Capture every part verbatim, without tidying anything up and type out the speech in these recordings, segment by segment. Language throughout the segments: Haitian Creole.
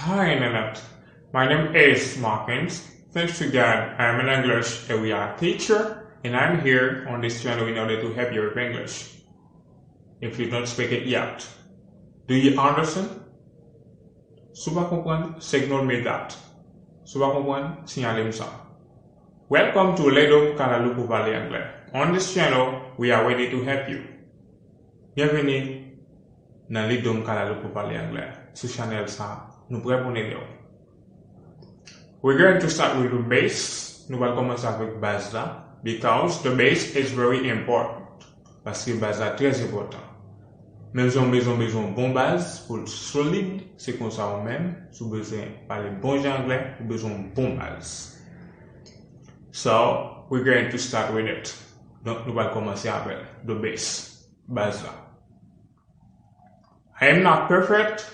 Hi, Internet. My name is Markins. Thanks to God, I'm an English area teacher, and I'm here on this channel in order to help you with English. If you don't speak it yet, do you understand? Si w pa konprann, signal me that. Si w pa konprann, siyale m sa. Welcome to Ledo M Kalalou pou pale anglè. On this channel, we are ready to help you. Byenveni nan Ledo M Kalalou pou pale anglè. Sou chanèl sa, nou prè pou n ede w. We're going to start with the base. Nou pral kòmanse avèk baz la. Because the base is very important. Paske baz la trè enpòtan. Menm jan w bezwen, bezwen yon bon baz pou l solid, se konsa ou menm, si w bezwen pale bon jan anglè, ou bezwen yon bon baz. So, we're going to start with it. Donk, nou pral kòmanse avè l. The base. Baz la. I am not perfect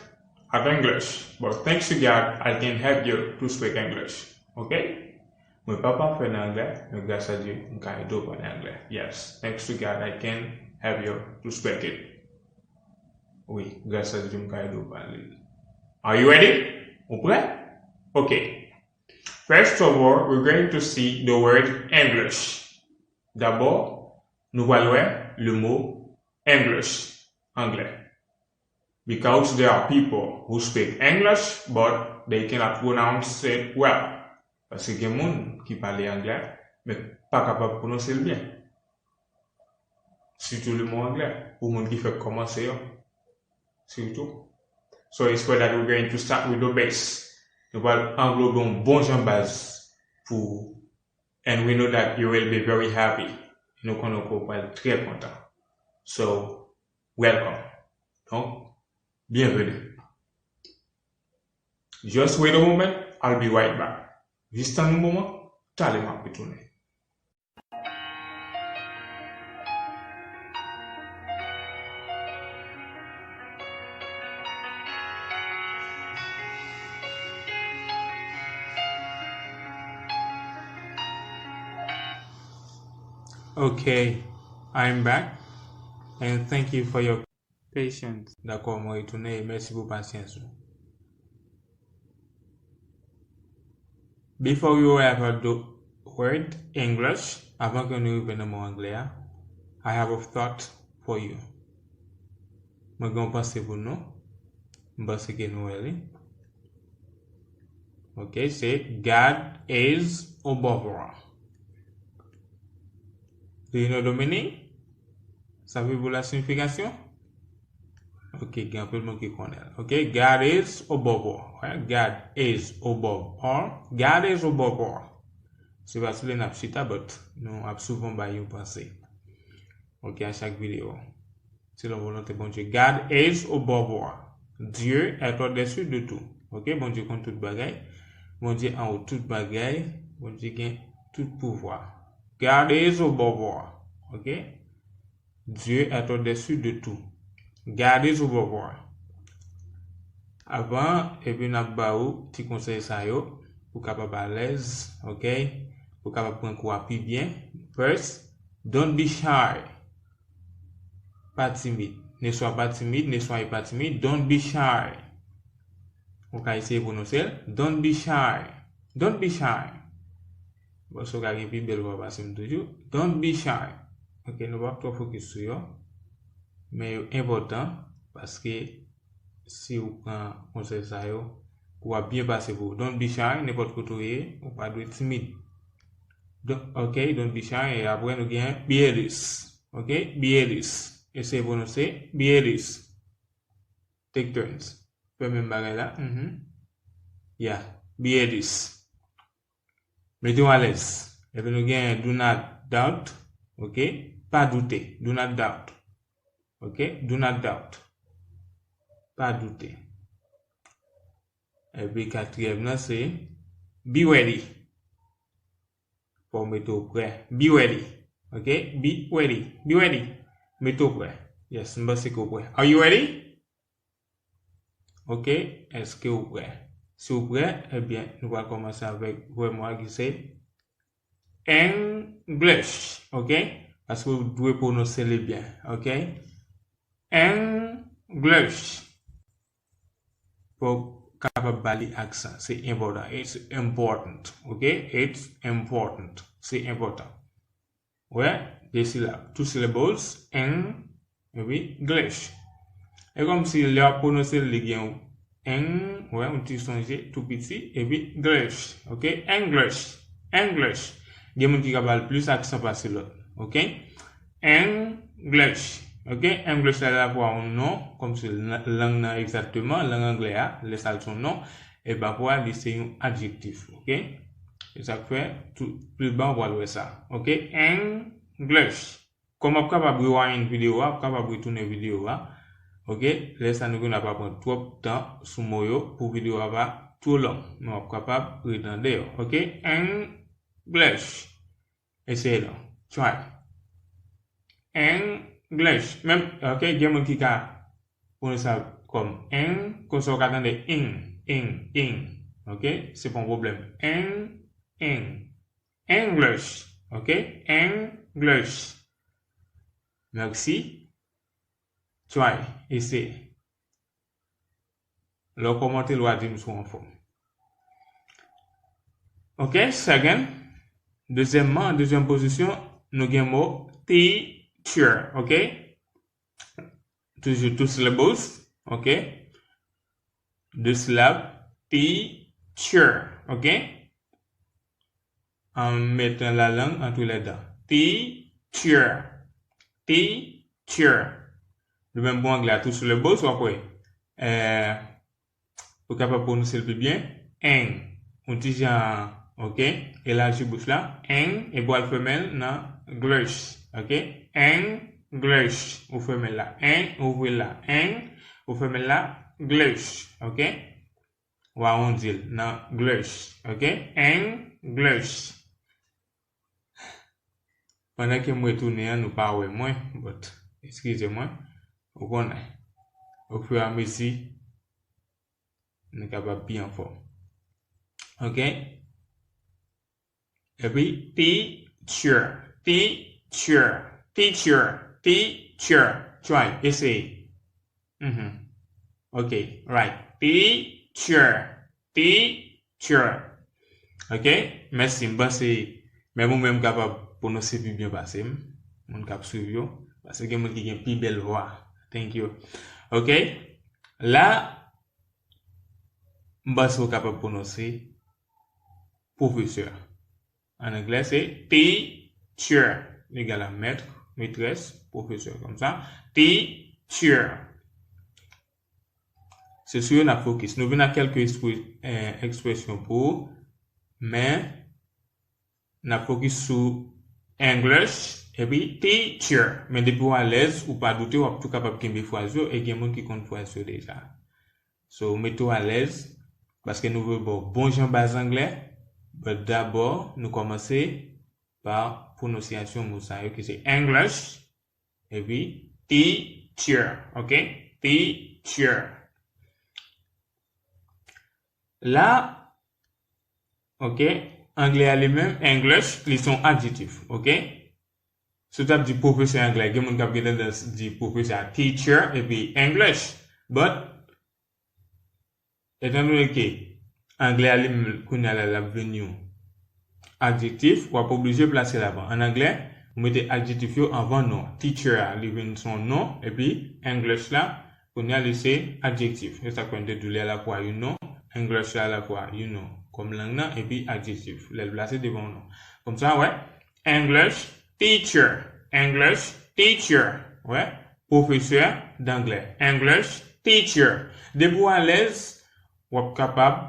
at English, but thanks to God, I can help you to speak English. Ok? Mwen pa pafè nan anglè, men gras a Dye, m ka ede w pale anglè. Yes, thanks to God, I can help you to speak it. Wi, gras a Dye, m ka ede w pale l. Are you ready? Ou prè? Ok. First of all, we're going to see the word English. Dabò, nou pral wè le mo English, anglè. Because there are people who speak English, but they cannot pronounce it well. Paske gen moun ki pale anglè, men pa kapab pwononse l byen. Sitou le mo anglè, pou moun ki fèk kòmanse yo. Sitou. So it's for that we're going to start with the base. Nou pral anglobe yon bon jan baz pou, and we know that you will be very happy. Nou konnen ke w pral trè kontan. So, welcome. Donk, byenveni. Just wait a moment, I'll be right back. Jis tann yon moman, talè m ap retounen. Okay, I'm back, and thank you for your patience. Dakò, mwen retounen e mèsi pou pasyans ou. Before we arrive at the word English, avan ke nou rive nan mo anglè a, I have a thought for you. Mwen gen yon panse pou nou. M panse ke nou wè li. Ok, se God is above all. Do you know the meaning? Sa vle pou la siyifikasyon? Ok, gen anpil moun ki konnen l. Ok, God is above all. Right? God is above all. God is above all. Se pa sou li n ap chita, but nou ap souvan bay yon panse. Ok, a chak videyo. Selon volonte Bondye. God is above all. Dieu est au-dessus de tout. Ok, Bondye konn tout bagay. Bondye anwo tout bagay. Bondye gen tout pouvwa. God is above all. Ok? Dieu est au-dessus de tout. God is above all. Avan, epi n ap ba ou ti konsèy sa yo, pou kapab alèz, ok? Pou kapab pran kou a pi byen. First, don't be shy. Pa timid. Ne sois pas timide, ne soyez pas timide. Don't be shy. Ou ka eseye pwononse l. Don't be shy. Don't be shy. Bon, si w ka gen pi bèl vwa pase m toujou. Don't be shy. Ok, nou p ap twò fokis sou yo. Men yo enpòtan, paske si w pran konsèy sa yo, w ap byen pase pou ou. Don't be shy, nenpòt kote w ye, ou pa dwe timid. Don-, ok, don't be shy, e apre nou gen be elis. Ok, be elis. Eseye pwononse, be elis. Take turns. Fè menm bagay la. Mhm. Yeah, be elis. Mete w alèz. Epi nou gen do not doubt. Ok, pa doute. Do not doubt. Ok, do not doubt. Pa doute. Epi katriyèm nan se be ready. Fò w mete w prè. Be ready. Ok, be ready. Be ready. Mete w prè. Yes, m panse ke w prè. Are you ready? Ok, èske w prè? Si w prè, ebyen, nou pral kòmanse avèk vrè mo a ki se English. Ok? Paske w dwe pwononse li byen. Ok? English. Fò w kapab ba li aksan. Se enpòtan. It's important. Ok? It's important. Se enpòtan. Wè, de silab. Two syllables. Eng, epi, glish. E kòmsi lè w ap pwononse l, li gen yon eng, wè, yon ti sonje, tou piti, epi, glish. Ok? English. English. Gen moun ki ka ba l plis aksan pase lòt. Ok? English. Ok? English la, la pou yon non, kòmsi lang nan egzakteman, lang anglè a, lè sa l se yon non, e pafwa li se yon adjektif. Ok? E sa k fè, tou, plis ba, w pral wè sa. Ok? English. Kòm w ap kapab rewind videyo a, w ap kapab retounen videyo a. Ok? Lè sa nou konn ap pran twòp tan sou mo yo pou videyo a pa twò long. Men w ap kapab retande yo. Ok? English. Eseye non. Try. English. Menm, ok, gen moun ki ka pwononse sa kòm eng, konsa w ka tande ing, ing, ing. Ok? Se pa yon pwoblèm. Eng, ing. English. Ok? English. Mèsi. Try. Eseye. Lè w kòmante l, w a di m si w anfòm. Ok, second. Dezyèmman, an dezyèm pozisyon, nou gen mo teacher, ok? Toujou two syllables, ok? De silab, teacher, ok? An metan la lang entre les dents. Teacher. Teacher. De menm pou anglè a, two syllables, w ap wè. Eh, ou kapab pwononse l pi byen. Eng. Yon ti jan, ok? Elaji bouch la. Eng. Epi w al fèmen l nan glish. Ok? English. Ou fèmen l la. Eng. Ouvri l la. Eng. Ou fèmen l la. Glish. Ok? W awondi l nan glish. Ok? English. Pandan ke m retounen an, nou pa wè mwen, but, eskize mwen, ou konnen. Au fur et à mesure, nou kapab pi anfòm. Ok? Epi, teacher, teacher, teacher, teacher. Try, eseye. Mhm. Ok, right. Teacher, teacher. Ok, mèsi. M panse, menm ou menm kapab pwononse pi byen pase m. Moun k ap swiv yo. Paske gen moun ki gen pi bèl vwa. Thank you. Ok, la, m panse w kapab pwononse pwofesè. An anglè, se teacher. Egal a maître, maîtresse, professeur, konsa. Teacher. Se sou yo n ap fokis. Nou vin ak kèlke ekspre-, eh, ekspresyon pou, men n ap fokis sou English epi teacher. Men depi w alèz, ou pa doute, w ap tou kapab kenbe fraz yo, e gen moun ki konn fraz yo deja. So, mete w alèz, paske nou vle ba w bon jan baz anglè, but dabò, nou kòmanse pa pwononsyasyon mo sa yo ki se English, epi teacher, ok? Teacher. La, ok, anglè a li menm, English, li se yon adjektif, ok? Si w t ap di pwofesè anglè, gen moun k ap gen tandans di pwofesè a teacher, epi English. But, etandone ke anglè a li menm kounye a la, l ap vin yon adjektif, w ap oblije plase l avan. An anglè, ou mete adjektif yo anvan non. Teacher a, li vin se yon non, epi English la, kounye a li se adjektif. Se sa k fè n te di w li alafwa yon non, English la alafwa yon non, kòm lang nan, epi adjektif. Lè l plase devan yon non. Konsa, wè, English, teacher. English, teacher. Wè, pwofesè danglè. English, teacher. Depi w alèz, w ap kapab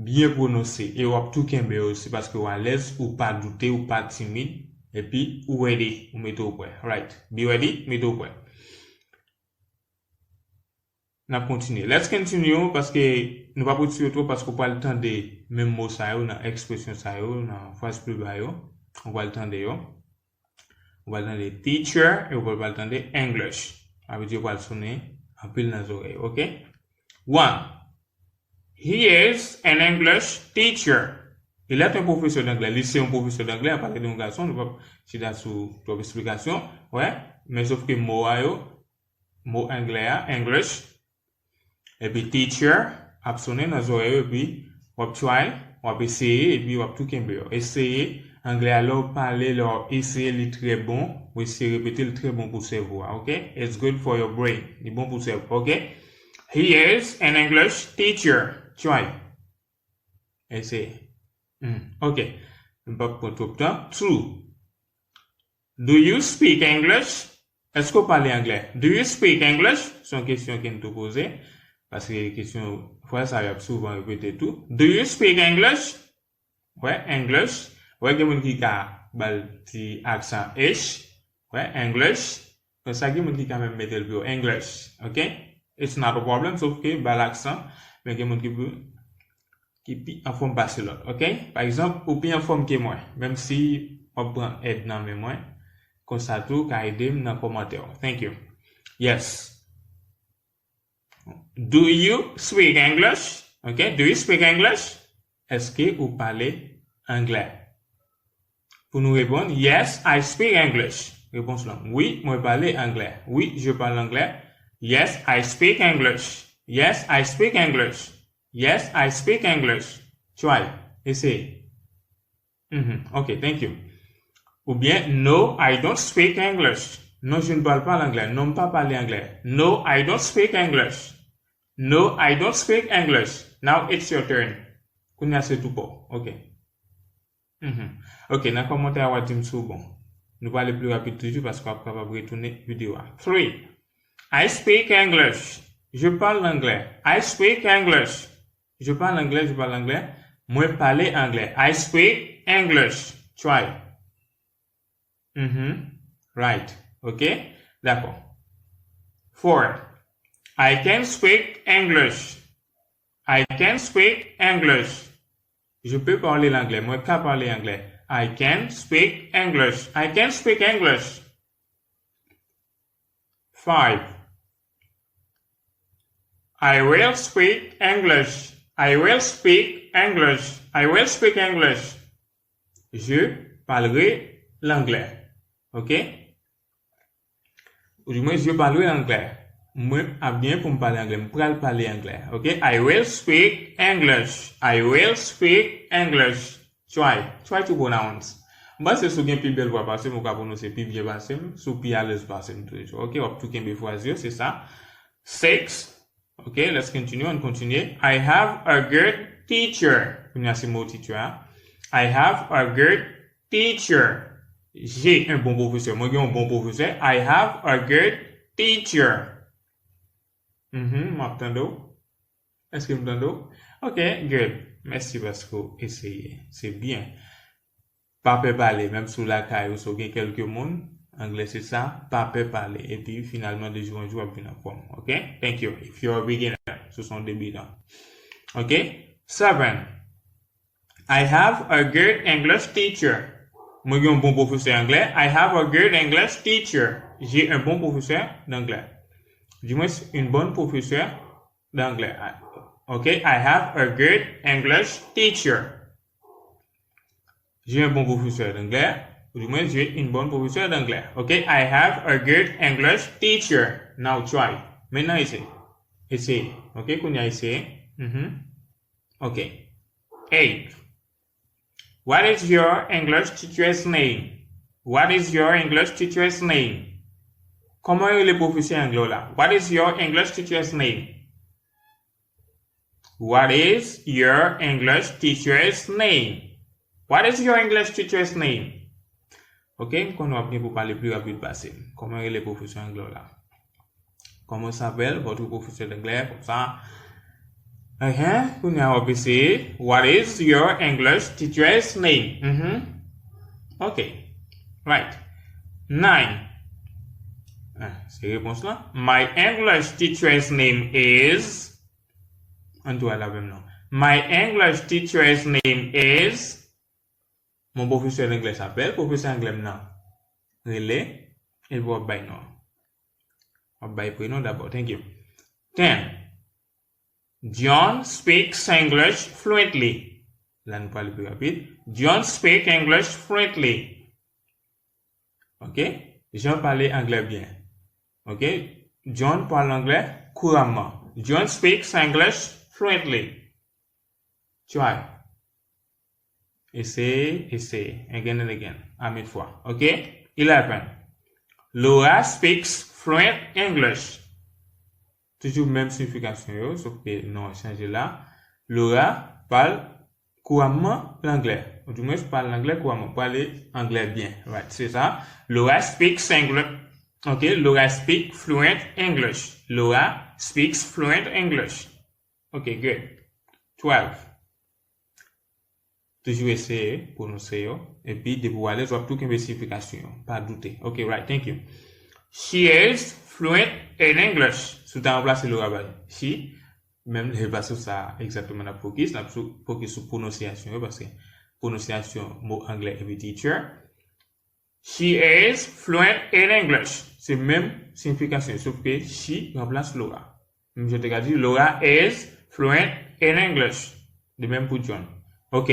byen pwononse e w ap tou kenbe yo osi paske w alèz, ou pa doute, ou pa timid, epi ou ready, ou mete w prè. Right. Be ready, mete w prè. N ap kontinye. Let's continue, paske nou p ap retire yo twòp, paske w pral tande menm mo sa yo nan ekspresyon sa yo, nan fraz pli ba yo. Ou pral tande yo. Ou pral tande teacher e ou pral tande English. Sa vle di yo pral sonnen anpil nan zòrèy, ok? One. He is an English teacher. Il est un professeur d'anglais. Li se yon pwofesè danglè, a pale de yon gason, nou p ap chita sou twòp esplikasyon. Wè, men sof ke mo a yo, mo anglè a, English, epi teacher, ap sonnen nan zòrèy ou, epi w ap try, w ap eseye, epi w ap tou kenbe yo. Eseye anglè a, lè w pale, lè w eseye, li trè bon, ou eseye repete, li trè bon pou sèvo a, ok? It's good for your brain. Li bon pou sèvo, ok? He is an English teacher. Try. Eseye. Hmm, ok. M p ap pran twòp tan. Two. Do you speak English? Èske w pale anglè? Do you speak English? Se yon kesyon ke n tou poze. Paske kesyon, fraz sa yo ap souvan repete tou. Do you speak English? Wè, English. Wè, gen moun ki ka ba l ti aksan ish. Wè, English. Konsa, gen moun ki ka menm mete l pi wo. English. Ok? It's not a problem, sof ke ba l aksan. Men gen moun ki pi, ki pi anfòm pase lòt. Ok? Pa egzanp, ou pi anfòm ke mwen. Menm si w ap pran èd nan men mwen. Konsa tou, ka ede m nan kòmantè w. Thank you. Yes. Do you speak English? Ok, do you speak English? Èske ou pale anglè? Pou nou reponn, yes, I speak English. Repons lan, wi, mwen pale anglè. Oui, je parle anglais. Yes, I speak English. Yes, I speak English. Yes, I speak English. Try. Eseye. Mhm. Ok, thank you. Oubyen, no, I don't speak English. Non, je ne parle pas l'anglais. Non, m pa pale anglè. No, I don't speak English. No, I don't speak English. Now it's your turn. Kounye a se tou pa w. Ok. Mhm. Ok, nan kòmantè a w a di m si w bon. Nou prale pi rapid toujou paske w ap kapab retounen videyo a. Three. I speak English. Je parle anglais. I speak English. Je parle anglais, je parle anglais. Mwen pale anglè. I speak English. Try. Mhm. Right. Ok? Dakò. Four. I can speak English. I can speak English. Je peux parler l'anglais. Mwen ka pale anglè. I can speak English. I can speak English. Five. I will speak English. I will speak English. I will speak English. Je parlerai l'anglais. Ok? Ou di mwen, je parlerai l'anglais. Mwen ap gen pou m pale anglè. M pral pale anglè. Ok? I will speak English. I will speak English. Try. Try to pronounce. M panse si w gen pi bèl vwa pase m, ou ka pwononse pi byen pase m, si w pi alèz pase m toujou. Ok? W ap tou kenbe fraz yo, se sa. Six. Ok, let's continue, ann kontinye. I have a good teacher. Kounye a se mo teacher a. I have a good teacher. J'ai un bon professeur. Mwen gen yon bon pwofesè. I have a good teacher. Mhm, m ap tande w. Èske m tande w? Ok, good. Mèsi paske w eseye. Se byen. Pa pè pale, menm si w lakay ou, si w gen kèlke moun, anglè se sa, pa pè pale. Epi finalman, de jou an jou, w ap vin anfòm. Ok? Thank you. If you're a beginner, si w se yon debitan. Ok? Seven. I have a good English teacher. Mwen gen yon bon pwofesè anglè. I have a good English teacher. J'ai un bon professeur d'anglais. Du moins, une bonne professeure d'anglais. Ok? I have a good English teacher. J'ai un bon professeur d'anglais. Ou du moins, j'ai une bonne professeure d'anglais. Ok? I have a good English teacher. Now try. Mentnan eseye. Eseye. Ok? Kounye a eseye. Mhm. Ok. Eight. What is your English teacher's name? What is your English teacher's name? Kòman yo rele pwofesè anglè w la? What is your English teacher's name? What is your English teacher's name? What is your English teacher's name? Ok, m konnen w ap gen pou pale pi rapid pase m. Kòman rele pwofesè anglè w la? Comment s'appelle votre professeur d'anglais? Konsa. Ehe, kounye a w ap eseye. What is your English teacher's name? Mhm. Ok. Right. Nine. Ah, se repons lan. My English teacher's name is. Ann tou al avè m non. My English teacher's name is. Mon professeur d'anglais s'appelle. Pwofesè anglè m nan rele. Epi w ap bay non. W ap bay prenon dabò. Thank you. Ten. John speaks English fluently. La nou pale pi rapid. John speak English fluently. Ok? Jean pale anglè byen. Ok? John pale anglè kouramman. John speaks English fluently. Try. Eseye, eseye. Again and again. A mil fwa. Ok? Eleven. Laura speaks fluent English. Toujou menm siyifikasyon yo, sof ke non an chanje la. Laura pale kouramman langlè. Ou di mwens pale langlè kouramman, pale anglè byen. Right, se sa. Laura speaks English. Ok, Laura speak fluent English. Laura speaks fluent English. Ok, good. Twelve. Toujou eseye pwononse yo. Epi, depi w alèz, w ap tou kenbe siyifikasyon yo. Pa doute. Ok, right, thank you. She is fluent in English. Si w ta ranplase Laura bay she, menm lè e pa sou sa egzakteman n ap fokis, n ap sou, fokis sou pwononsyasyon yo, paske pwononsyasyon mo anglè epi teacher. She is fluent in English. Se menm siyifikasyon, sof ke she ranplase Laura. Menm jan te ka di, Laura is fluent in English. De menm pou John. Ok.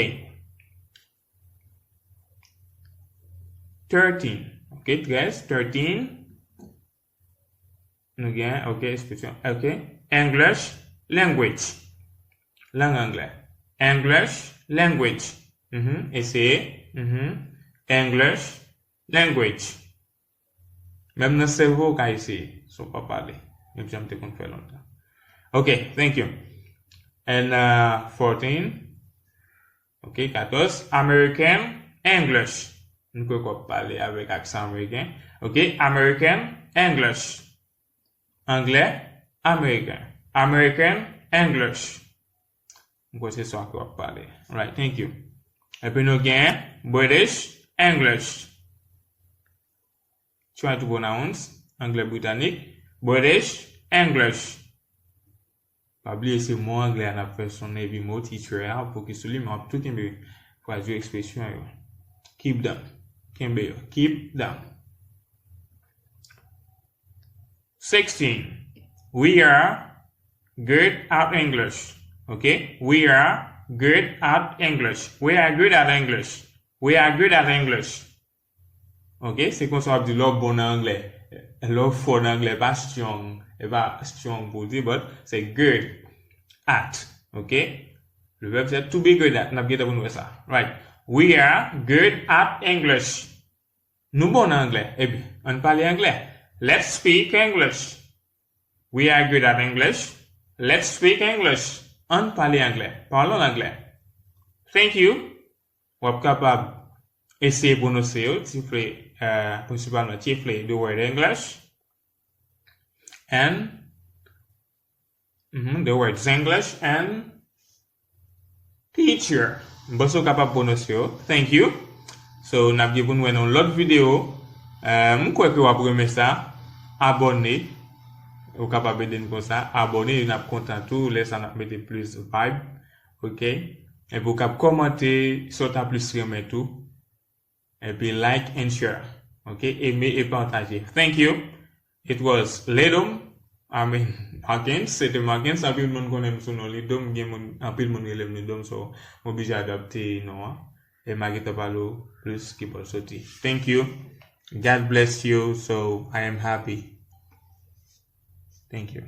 Thirteen. Ok, trèz, thirteen. Nou gen, ok, ekspresyon. Ok. English language. Lang anglè. English language. Mhm, eseye. Mhm. English language. Menm nan sèvo ou ka eseye, si w pa pale. Menm jan m te konn fè lontan. Ok, thank you. And uh, fourteen. Ok, katòz. American English. M kwè w ap pale avèk aksan ameriken. Ok, American English. Anglè ameriken. American English. M kwè se sa ke w ap pale. Right, thank you. Epi nou gen British English. Try to pronounce anglè britanik. British English. Pa bliye se mo anglè a n ap fè sonnen epi mo teacher a, fokis sou li, men w ap tou kenbe fraz yo, ekspresyon yo. Keep them. Kenbe yo. Keep them. Sixteen. We are good at English. Ok? We are good at English. We are good at English. We are good at English. Ok? Se konsa w ap di lè w bon nan anglè. Lè w fò nan anglè, pa strong. E pa strong pou w di, but se good at. Ok? Le verbe c'est to be good at. N ap gentan pou nou wè sa. Right. We are good at English. Nou bon nan anglè. Ebyen, ann pale anglè. Let's speak English. We are good at English. Let's speak English. Ann pale anglè. Parlons l'anglais. Thank you. W ap kapab eseye pwononse yo, chiefly, uh, prensipalman, chiefly the word English. And, mm, the words English and teacher. M panse w kapab pwononse yo. Thank you. So, n ap gen pou n wè nan yon lòt videyo. Uh, m kwè ke w ap renmen sa. Abòne. Ou kapab ede n konsa. Abòne, n ap kontan tou. Lè sa, n ap mete plis vibe. Ok? Epi w kab kòmante, sa w ta plis renmen tou. Epi like and share. Ok? Eme e pataje. Thank you. It was Lidom. I mean, Hawkins. Se te Hawkins. Anpil moun konnen m sou non Lidom. Gen moun, anpil moun rele m Lidom. So, m oblije adapte non an. E m a gentan pale w plis ki bò l soti. Thank you. God bless you. So, I am happy. Thank you.